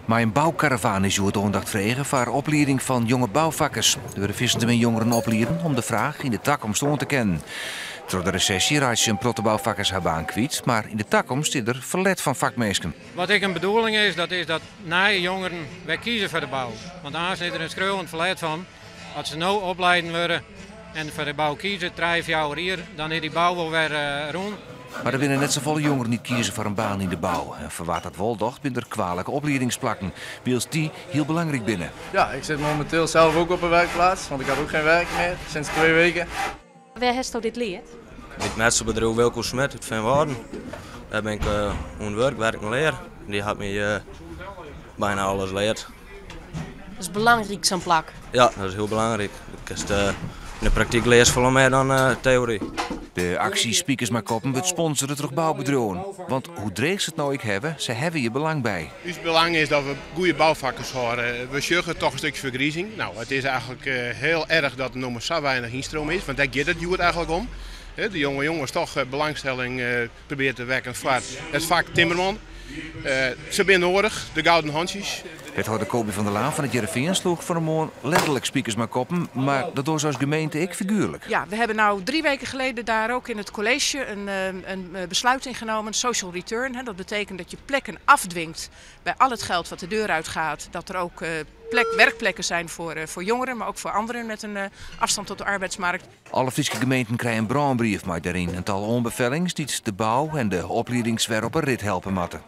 Mei in boukaravaan is hjoed oandacht frege foar oplieding fan jonge boufakkers. Der wurde fierstente min jongeren oplieden om de fraach yn de takomst oan te kinnen. Troch de resesje reitsje in protte boufakkers har baan kwyt, mar yn de takomst is der ferlet fan fakminsken. Wat ek in bedoeling is, dat is dat nije jongeren wer kieze foar de bou. Want aanst is der in skreeuwend ferlet fan. As se no opleiden wurde en foar de bou kieze, trije, fjouwer jier, dan is dy bou wol wer rûn. Mar der binne net safolle jongeren dy't kieze foar in baan yn de bou. En foar wa't dat wol docht, binne der kwalik opliedingsplakken, wylst dy hiel belangryk binne. Ja, ik zit momenteel zelf ook op een werkplaats, want ik heb ook geen werk meer sinds 2 weken. Wêr hasto dit leard? By it metselbedriuw Wilco Smit út Feanwâlden. Dêr bin ik oan it wurk, werk en lear. Dy hat my byna alles leard. Dat is belangryk, sa'n plak. Ja, dat is hiel belangryk. Kinst, yn de praktyk learst folle mear dan teory. De aksje Spikers mei Koppen wurdt sponsore troch boubedriuwen. Want hoe dreech se it no ek hawwe, se hawwe hjir belang by. Us belang is dat we goede boufakkers hâlde. We sjogge toch in stikje fergrizing. Nou, it is eigentlik hiel erch dat der noch mar sa weinich ynstroom is, want dêr giet it hjoed eigentlik om. De jonge jonges toch belangstelling probearje te wekken foar it fak timmerman. Se binne nedich, de gouden hantsjes. Wethâlder Coby van der Laan fan It Hearrenfean sloech fan 'e moarn letterlik spikers mei koppen, mar dat docht se as gemeente ek figuerlik. Ja, we hebben nou 3 weken geleden daar ook in het college een besluit in genomen, social return. Hè, dat betekent dat je plekken afdwingt bij al het geld wat de deur uitgaat. Dat er ook werkplekken zijn voor jongeren, maar ook voor anderen met een afstand tot de arbeidsmarkt. Alle Fryske gemeenten krije in brânbrief mei dêryn in tal oanbefellings dy't de bou en de opliedings wer op 'e rit helpe moatte.